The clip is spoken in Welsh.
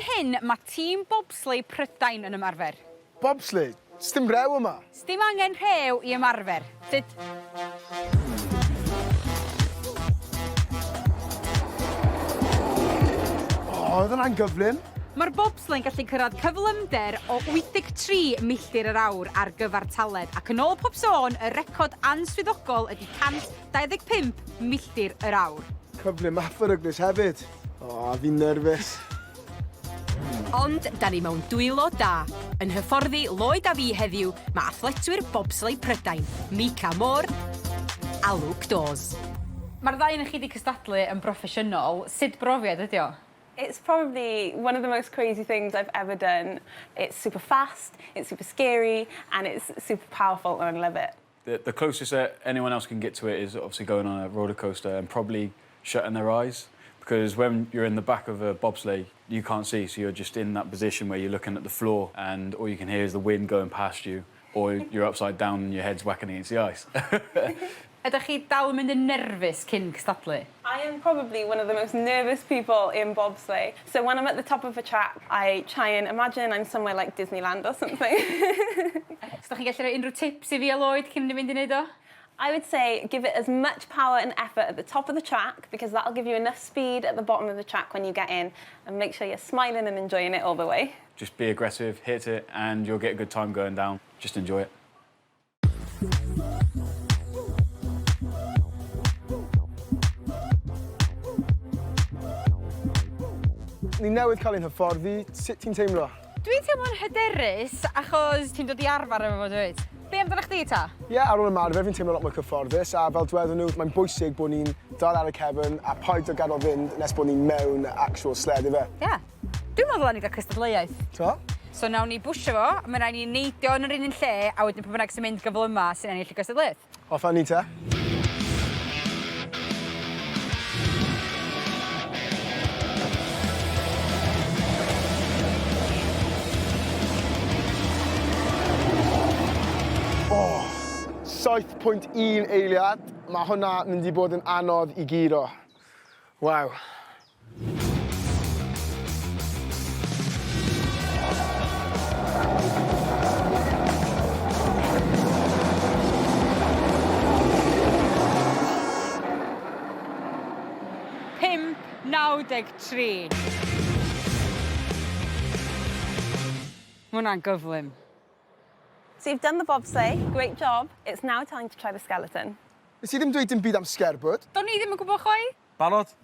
fan hyn mae tîm bobsleigh Prydain yn ymarfer. Bobsleigh? Sdim rhew yma. Sdim angen rhew i ymarfer. Tyd. O, oedd hwnna'n gyflym. Mae'r bobsleigh'n gallu cyrraedd cyflymder o 83 milltir yr awr ar gyfartaledd ac yn ôl pob sôn, y record answyddogol ydy 125 milltir yr awr. Cyflym a pheryglus hefyd. O, fi'n nerfus. Ond 'da ni mewn dwylo da. Yn hyfforddi Lloyd a fi heddiw mae athletwyr bobsleigh Prydain, Mika Moore a Luke Dawes. Mae'r ddau ohonoch chi 'di cystadlu yn broffesiynol, sut brofiad ydi o? It's probably one of the most crazy things I've ever done. It's super fast, it's super scary and it's super powerful and I love it. The the closest that anyone else can get to it is obviously going on a roller coaster and probably shutting their eyes because when you're in the back of a bobsleigh you can't see so you're just in that position where you're looking at the floor and all you can hear is the wind going past you or you're upside down and your head's whacking against the ice. Ydych chi dal yn mynd yn nerfus cyn cystadlu? I am probably one of the most nervous people in bobsleigh. So when I'm at the top of a track, I try and imagine I'm somewhere like Disneyland or something. So 'dach chi'n gallu rhoi unrhyw tips i fi a Lloyd cyn i ni fynd i neud o? I would say give it as much power and effort at the top of the track because that'll give you enough speed at the bottom of the track when you get in and make sure you're smiling and enjoying it all the way. Just be aggressive, hit it and you'll get a good time going down. Just enjoy it. Ni newydd cael ein hyfforddi, sut ti'n teimlo? Dwi'n teimlo'n hyderus achos ti'n dod i arfer efo fo dwyt? Be amdano chdi ta? Ie, yeah, ar ôl ymarfer fi'n teimlo lot mwy cyfforddus a fel dwedon nhw, mae'n bwysig bod ni'n dal ar y cefn a paid o gadael fynd nes bod ni'n mewn actual sled ife. Ie. Yeah. Dwi'n meddwl ddyla ni gael cystadleuaeth. T'mo'? So nawn ni bwsio fo, a ma' rai' ni neidio yn yr un un lle, a wedyn pwy bynnag sy'n mynd gyflyma sy'n ennill y gystadleuaeth. Off â ni te. O! 7.1 eiliad. Ma' hwnna mynd i bod yn anodd i guro. Waw. 5.93. Ma' hwnna'n gyflym. So you've done the bobsleigh, great job. It's now time to try the skeleton. Nes i ddim dweud dim byd am sgerbwd. Do'n i ddim yn gwybod chwaith. Barod?